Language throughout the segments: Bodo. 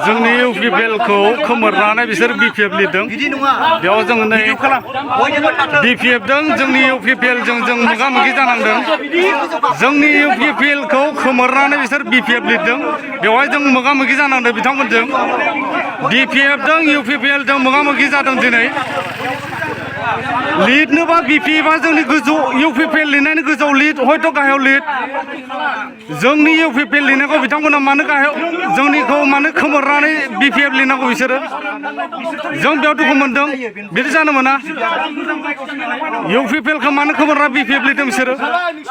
जोंनि UPPL खौ खोमोरनानै बिसोर BPF लिरदों बेयाव जों नै BPF जों जोंनि UPPL जों मोगा मोगि जानांदों जोंनि UPPL खौ खोमोरनानै बिसोर BPF लिरदों बेवहाय जों मोगा मोगि जानांदों बिथांमोनजों BPF जों UPPL जों मोगा मोगि जादों दिनै लिरनोबा BPF आ जोंनि गोजौ UPPL लिरनायनि गोजौ लिर हयथ' गाहायाव लिर जोंनि UPPL लिरनायखौ बिथांमोना मानो गाहायाव जोंनिखौ मानो खोमोरनानै BPF लिरनांगौ बिसोरो जों बेयाव दुखु मोनदों बिदि जानो मोना UPPL खौ मानो खोमोरना BPF लिरदों बिसोरो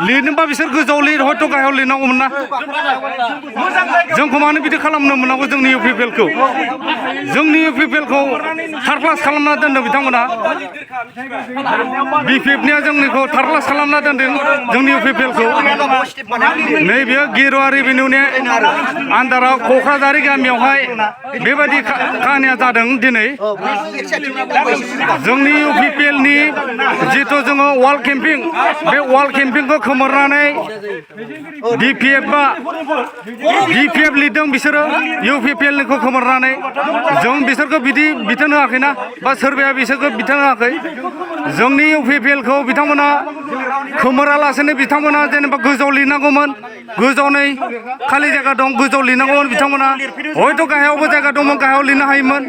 लिरनोबा बिसोर गोजौआव लिर हयथ' गाहायाव लिरनांगौमोन ना जोंखौ मानो बिदि खालामनो मोनांगौ जोंनि UPPL खौ जोंनि UPPL खौ थार्ड क्लास खालामना दोनदों बिथांमोना BPF निया जोंनिखौ थार्ड क्लास खालामना दोनदों जोंनि UPPL खौ नैबे गिरुवा रेभिनिउनि आन्दाराव क'क्राझारि गामियावहाय बेबायदि काहानिया जादों दिनै जोंनि UPPL नि जिथु जोङो वाल केम्पिं बे वाल केम्पिंखौ खोमोरनानै BPF लिरदों बिसोरो UPPL निखौ खोमोरनानै जों बिसोरखौ बिदि बिथोन होआखैना बा सोरबाया बिसोरखौ बिथोन होआखै जोंनि UPPL खौ बिथांमोना खोमोरालासेनो बिथांमोना जेनेबा गोजौआव लिरनांगौमोन गोजौआव नै खालि जायगा दं गोजौआव लिरनांगौमोन बिथांमोना हयथ' गाहायावबो जायगा दंमोन गाहायाव लिरनो हायोमोन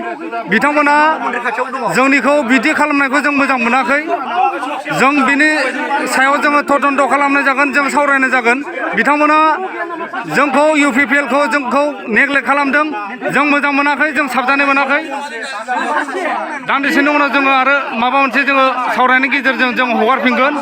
बिथांमोना जोंनिखौ बिदि खालामनायखौ जों मोजां मोनाखै जों बिनि सायाव जोङो तदन्त खालामनाय जागोन जों सावरायनाय जागोन बिथांमोना जोंखौ UPPL खौ जोंखौ नेग्लेक्ट खालामदों जों मोजां मोनाखै जों साबजानाय मोनाखै दान्दिसेनि उनाव जोङो आरो माबा मोनसे जोङो सावरायनायनि गेजेरजों जों हगारफिनगोन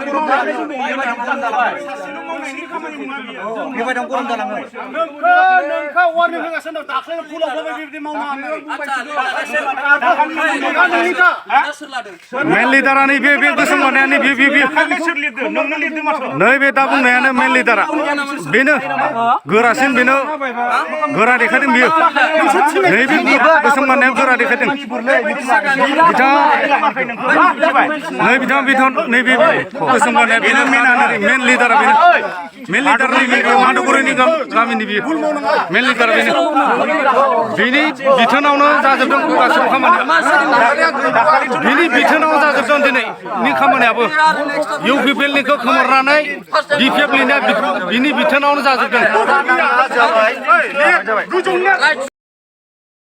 मेन लिडारा नैबे गोसोम गाननायानो नैबे दा बुंनायानो मेन लिडारा बेनो गोरासिन बेनो गोरा देखायदों बियो नैबे गोसोम गाननाया गोरा देखायदों बिथाङा नैबे गोसोम गाननाया बेनो मेन लिडारा बेनो मेन लिडार माधुगुरिनि गामिनि बियो मेन लिडारा बेनो बिनि बिथोनावनो जाजोबदों गासिबो खामानिया बिनि बिथोनाव जाजोबदों दिनैनि खामानियाबो UPPL निखौ खोमोरनानै BPF लिरनाया बिनि बिथोनावनो जाजोबदों